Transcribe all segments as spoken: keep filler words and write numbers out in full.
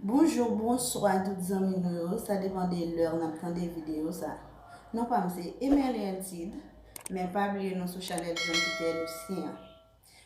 Bonjou, bonswa tout zanmi nou yo, sa depann de lè n ap tande videyo sa. Non pa m se Emelie Eltide, men pa bliye nou sou chanèl John Peter Lucien an.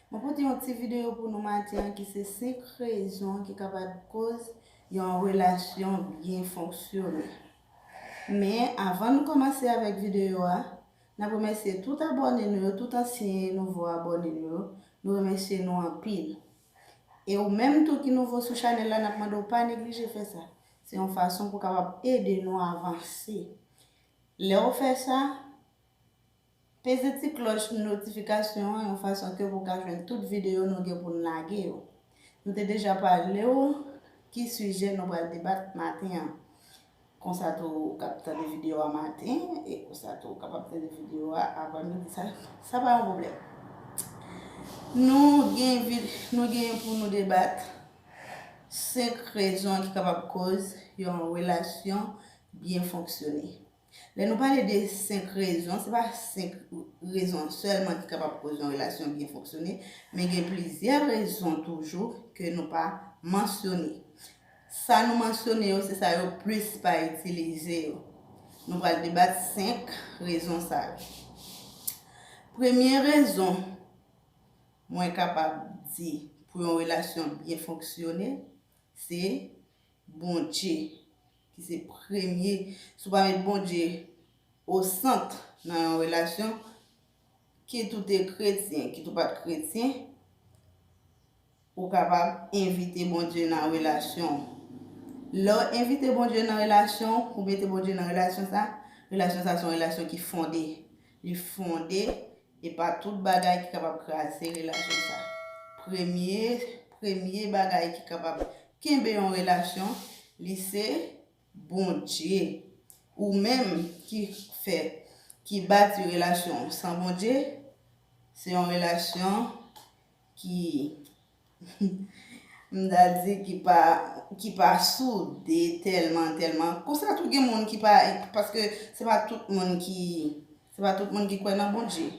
Mwen pote yon ti videyo pou nou maten an ki se senk rezon ki kapab koz yon relasyon byen fonksyone. Men avan nou kòmanse avèk videyo a, n ap remèsye tout abòne nou yo, tout ansyen e nouvo abòne nou yo, nou remèsye nou anpil. E ou menm tou ki nouvo sou chanèl la, n ap mande w pa neglije fè sa. Se yon fason pou kapab ede nou avanse. Lè w fè sa, peze ti klòch notifikasyon an yon fason ke pou w ka jwenn tout videyo nou gen pou n lage yo. Nou te deja pale w ki sijè nou pral debat maten an. Konsa tou ou kab tande videyo a maten, e konsa tou ou kapab tande videyo a apre midi, sa, sa pa yon pwoblèm. Nou gen, nou gen pou nou debat senk rezon ki kapab koz yon relasyon byen fonksyone. Lè nou pale de senk rezon, se pa senk rezon sèlman ki kapab koz yon relasyon byen fonksyone, men gen plizyè rezon toujou ke nou pa mansyone. Sa nou mansyone yo, se sa yo plis pa itilize yo. Nou pral debat senk rezon sa yo. Premye rezon mwen kapab di pou yon relasyon byen fonksyone, se Bondye, ki se premye. Si w pa met Bondye osant nan yon relasyon, kit ou te kretyen, kit ou pa t kretyen, ou kapab envite Bondye nan relasyon w. Lè w envite Bondye nan relasyon w, ou mete Bondye nan relasyon sa, relasyon sa se yon relasyon ki fonde. Li fonde, e pa tout bagay ki kapab kraze relasyon sa. Premye, premye bagay ki kapab kenbe yon relasyon, li se Bondye. Ou menm ki fè, ki bati relasyon w san Bondye, se yon relasyon ki, m ta di ki pa, ki pa soude tèlman, tèlman. Konsa tou gen moun ki pa, paske se pa tout moun ki, se pa tout moun ki kwè nan Bondye.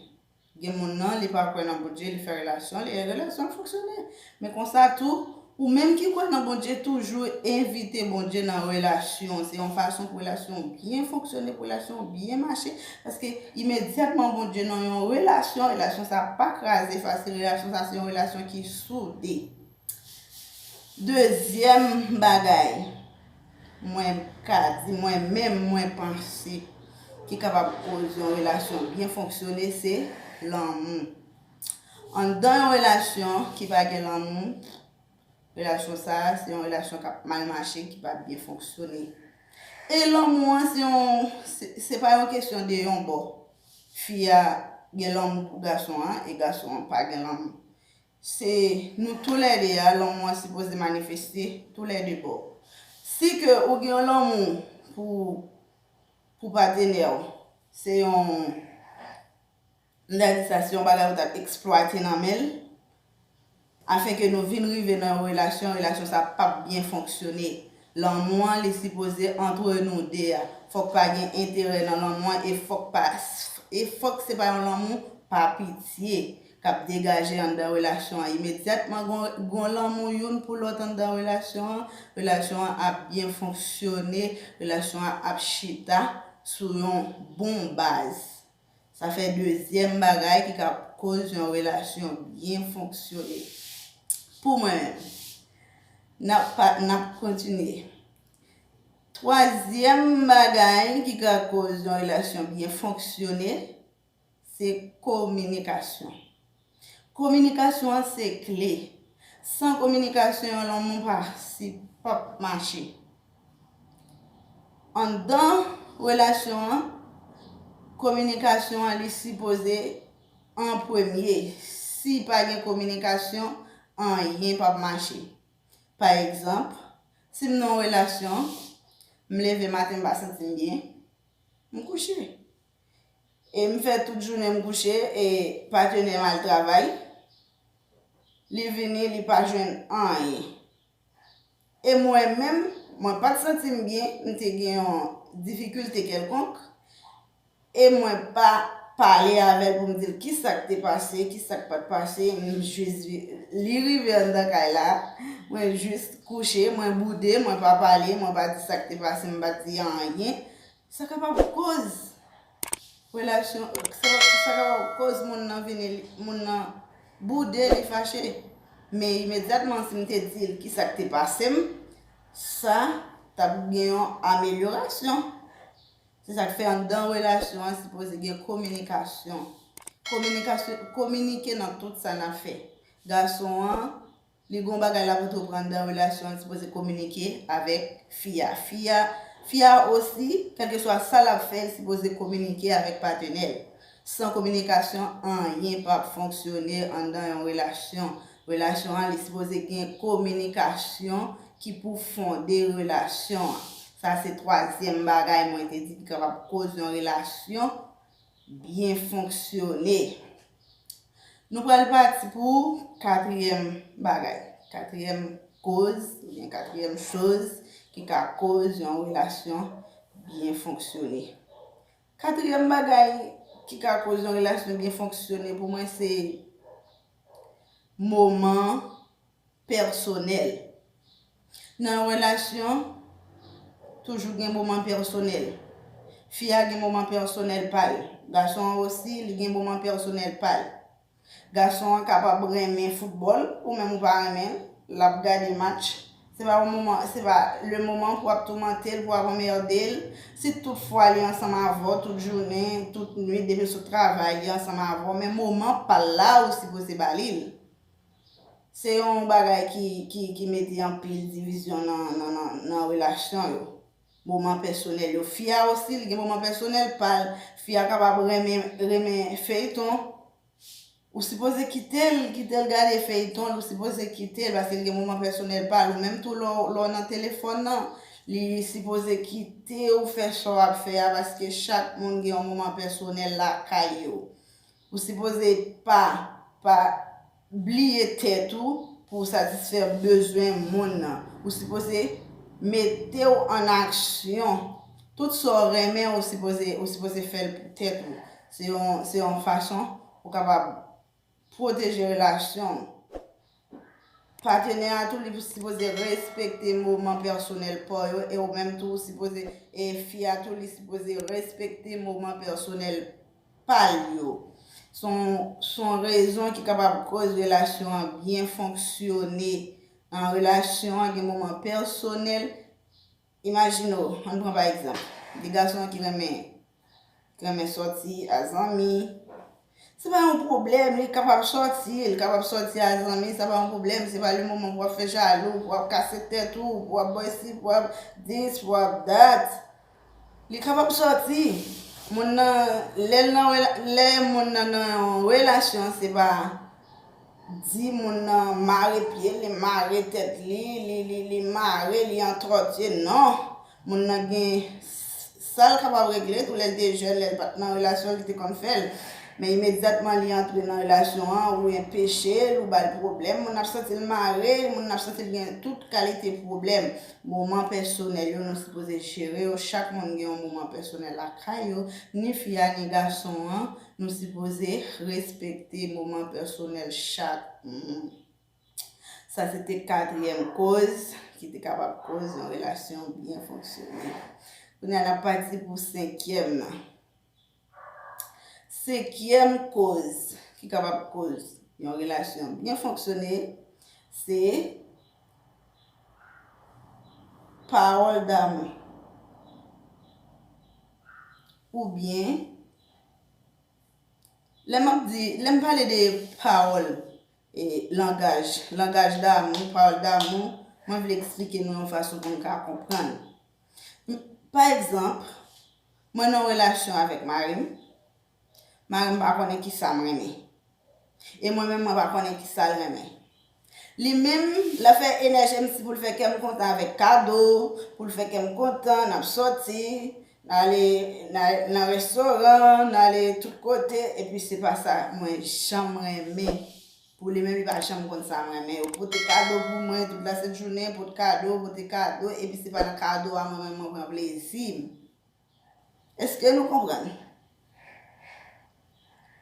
Gen moun nan, li pa kwè nan Bondye, li fè relasyon li, e relasyon an fonksyone. Men konsa tou, ou menm ki kwè nan Bondye, toujou envite Bondye nan relasyon. Se yon fason pou relasyon w byen fonksyone, pou relasyon w byen mache. Paske imedyatman Bondye nan yon relasyon, relasyon sa pa kraze fasil, relasyon sa se yon relasyon ki soude. Dezyèm bagay, mwen ka di, mwen menm, mwen panse, ki kapab koz yon relasyon byen fonksyone, se lanmou. Anndan yon relasyon ki pa gen lanmou, relasyon sa a, se yon relasyon k ap mal mache, ki p ap byen fonksyone. E lanmou an, se yon, se, se pa yon kesyon de yon bò. Fi a gen lanmou pou gason an, e gason an pa gen lanmou. Se nou toulède a, lanmou an sipoze manifeste toulède bò. Si ke ou gen yon lanmou pou, pou patenè w, se yon, m ta di sa, se yon bagay ou t ap eksplwate nan men l, afenke nou vin rive nan yon relasyon, relasyon sa p ap byen fonksyone. Lanmou an, li sipoze antre nou de a. Fòk pa gen enterè nan lanmou an, e fòk pa, e fòk se pa yon lanmou pa pitye k ap degaje anndan relasyon an. Imedyatman, gon, gon lanmou youn pou lòt anndan relasyon an, relasyon an ap byen fonksyone, relasyon an ap chita sou yon bon baz. Sa fè dezyèm bagay ki ka koz yon relasyon byen fonksyone. Pou mwen menm, n ap pa, n ap kontinye. Twazyèm bagay ki ka koz yon relasyon byen fonksyone, se kominikasyon. Kominikasyon an se kle. San kominikasyon, yon lanmou pa si p ap mache. Anndan relasyon an, kominikasyon an li sipoze an premye. Si pa gen kominikasyon, anyen p ap mache. Pa egzanp, si m nan yon relasyon, m leve maten m pa santi m byen, m kouche. E m fè tout jounen m kouche, e patenè m al travay, li vini, li pa jwenn anyen. E mwen menm, mwen pa t santi m byen, m te gen yon difikilte kèlkonk, e mwen pa pale avè l pou m di l kisa k te pase, kisa k pa t pase, m jis vi-, li rive anndan kay la, mwen jis kouche, mwen boude, mwen pa pale, mwen pa di sa k te pase, m pa di anyen. Sa kapab koz relasyon, sa, sa kapab koz moun nan vini, moun nan boude, li fache. Men imedyatman, si m te di l kisa k te pase m, sa t ap gen yon amelyorasyon. Se sa k fè anndan relasyon an sipoze gen kominikasyon. Kominikasyon, kominike nan tout sa n ap fè. Gason an, li gon bagay l ap antreprann anndan relasyon an, li sipoze kominike avèk fi a. Fi a, fi a osi, kèlkeswa sa l ap fè, li sipoze kominike avèk patnè l. San kominikasyon, anyen p ap fonksyone anndan yon relasyon. Relasyon an, li sipoze gen kominikasyon ki pou fonde relasyon an. Sa se twazyèm bagay mwen te di ki kapab koz yon relasyon byen fonksyone. Nou pral pati pou katriyèm bagay, katriyèm koz, oubyen katriyèm choz ki ka koz yon relasyon byen fonksyone. Katriyèm bagay ki ka koz yon relasyon byen fonksyone pou mwen se moman pèsonèl. Nan yon relasyon, toujou gen moman pèsonèl. Fi a gen moman pèsonèl pa l. Gason an osi, li gen moman pèsonèl pa l. Gason an kapab renmen foutbòl, ou menm ou pa renmen l, l ap gade match. Se pa yon moman, se pa le moman pou w ap toumante l, pou w ap anmède l. Si tout fwa li ansanm avè w, tout jounen, tout nuit, depi l sot travay, li ansanm avè w, men moman pa l la, ou sipoze ba li l. Se yon bagay ki, ki, ki mete anpil divizyon nan, nan, nan, nan relasyon yo. Moman pèsonèl yo. Fi a osi, li gen moman pèsonèl pa l. Fi a kapab renmen, renmen feyton. Ou sipoze kite l, kite l gade feyton, ou sipoze kite l, paske l gen moman pèsonèl pa l. Ou menm tou, lè w, lè w nan telefòn nan, li sipoze kite w fè sa w ap fè a, paske chak moun gen yon moman pèsonèl lakay yo. Ou sipoze pa, pa bliye tèt ou pou w satisfè bezwen moun nan. Ou sipoze mete w an aksyon. Tout sa w renmen, ou sipoze, ou sipoze fè l pou tèt ou. Se yon, se yon fason ou kapab pwoteje relasyon w. Patnè a tou, li sipoze respekte moman pèsonèl pa w yo, e ou menm tou, ou sipoze, e fi a tou, li sipoze respekte moman pèsonèl pa l yo. Se yon, se yon rezon ki kapab koz relasyon an byen fonksyone. Nan relasyon an, gen moman pèsonèl. Imajine w, ann pran pa egzanp, de gason ki renmen, ki renmen sòti a zanmi. Se pa yon pwoblèm, li kapab sòti, li kapab sòti a zanmi, sa pa yon pwoblèm, se pa le moman pou w ap fè jalou, pou w ap kase tèt ou, pou w ap bò isi, pou w ap dis, pou w ap dat. Li kapab sòti. Moun nan, lè l nan rela-, lè moun nan nan yon relasyon, se pa di moun nan mare pye li, mare tèt li, li, li, li mare, li antòtye. Non. Moun nan gen s-, sa l kapab regle tou lè l te jèn, lè l pa t nan relasyon, li te konn fè l. Men imedyatman li antre nan relasyon an, ou enpeche l, ou ba l pwoblèm, moun nan ap santi l mare, moun nan ap santi l gen tout kalite pwoblèm. Moman pèsonèl yo, nou sipoze jere yo. Chak moun gen yon moman pèsonèl lakay yo. Ni fi a, ni gason an, nou sipoze respekte moman pèsonèl chak moun. Sa se te katriyèm koz ki te kapab koz yon relasyon byen fonksyone. Kounye a, n ap pati pou senkyèm nan. Senkyèm koz ki kapab koz yon relasyon byen fonksyone, se pawòl damou. Oubyen, lè m ap di, lè m pale de pawòl, e, langaj, langaj damou, pawòl damou, mwen vle eksplike nou yon fason pou n ka konprann. M-, pa egzanp, mwen nan relasyon avèk mari m, mari m pa konnen kisa m renmen. E mwen menm, mwen pa konnen kisa l renmen. Li menm, l ap fè enèji m si pou l fè kè m kontan avèk kado, pou l fè kè m kontan, n ap sòti, n ale, n ale nan restoran, n ale tout kote, epi se pa sa mwen janm renmen. Pou li menm, li pa janm konn sa m renmen. Yo pote kado pou mwen, tout lasent jounen, pote kado, pote kado, epi se pa nan kado a mwen menm mwen pran plezi m. Èske nou konprann?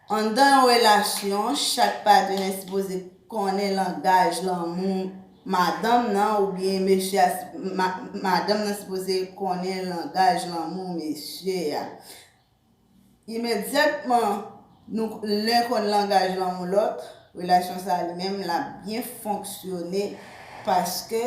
Anndan yon relasyon, chak patnè sipoze konnen langaj lanmou madanm nan, oubyen mesye a, ma, madanm nan sipoze konnen langaj lanmou mesye a. Imedyatman nou len konn langaj lanmou lòt, relasyon sa li menm l ap byen fonksyone, paske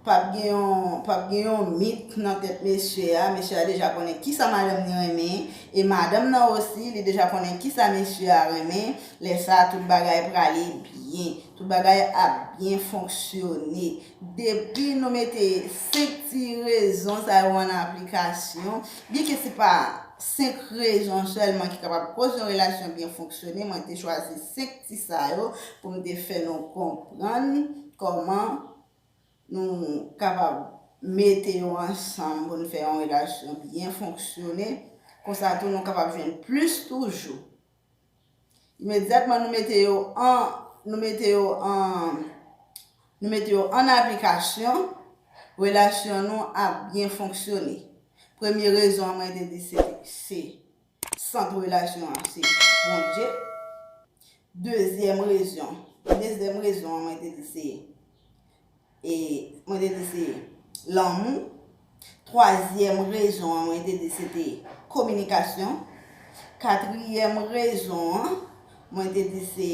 p ap gen yon, p ap gen yon mit nan tèt mesye a. Mesye a deja konnen kisa madanm li renmen, e madanm nan osi, li deja konnen kisa mesye a renmen. Lè sa a, tout bagay prale byen. Tout bagay ap byen fonksyone. Depi nou mete senk ti rezon sa yo an aplikasyon, byenke se pa senk rezon sèlman ki kapab koz yon relasyon byen fonksyone, mwen te chwazi senk ti sa yo pou m te fè nou konprann kòman nou kapab mete yo ansanm pou n fè yon relasyon byen fonksyone. Konsa tou, nou kapab jwenn plis toujou. Imedyatman nou mete yo an, nou mete yo an, nou mete yo an aplikasyon, relasyon nou ap byen fonksyone. Premye rezon an mwen te di se, se sant relasyon an se Bondye. Dezyèm rezon, dezyèm rezon an mwen te di se, e, mwen te di se lanmou. Twazyèm rezon an mwen te di se te kominikasyon. Katriyèm rezon an mwen te di se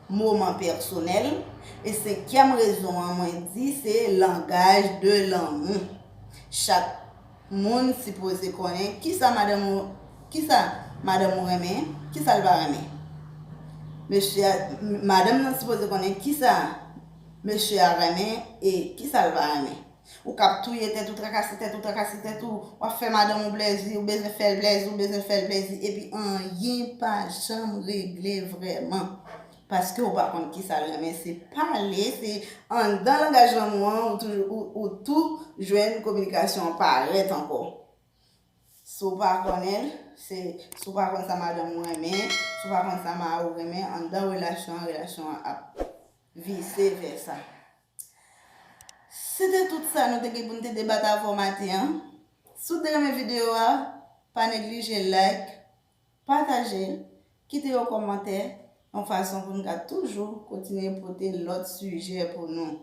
moman pèsonèl. E senkyèm rezon an mwen di se langaj de lanmou. Chak moun sipoze konnen kisa madanm ou, kisa madanm ou renmen, kisa l pa renmen. Mesye a, madanm nan sipoze konnen kisa mesye a renmen e kisa l pa renmen. Ou k ap touye tèt ou, trakase tèt ou, trakase tèt ou, w ap fè madanm ou plèzi, ou bezwen fè l plèzi, ou bezwen fè l plèzi, epi anyen pa janm regle vrèman. Paske ou pa konn kisa l renmen, se pale, se anndan langaj lanmou an, ou toujou, ou, ou tou jwenn kominikasyon an parèt ankò. Si w pa konnen l, se, si w pa konn sa madanm ou renmen, si w pa konn sa mari w renmen, anndan relasyon an, relasyon an ap vise vèsa. Se te tout sa nou te gen pou n te debat avè w maten an. Si w te renmen videyo a, pa neglije like, pataje l, kite yon kòmantè, yon fason pou n ka toujou kontinye pote lòt sijè pou nou.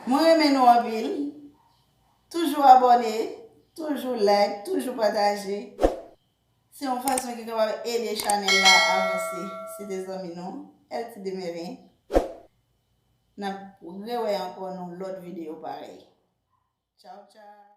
Mwen renmen nou anpil. Toujou abòne, toujou like, toujou pataje. Se yon fason ki kapab ede chanèl la avanse. Se te zanmi nou, L T Demerin. N ap rewè ankò nan lòt videyo parèy. Tchaw, tchaw.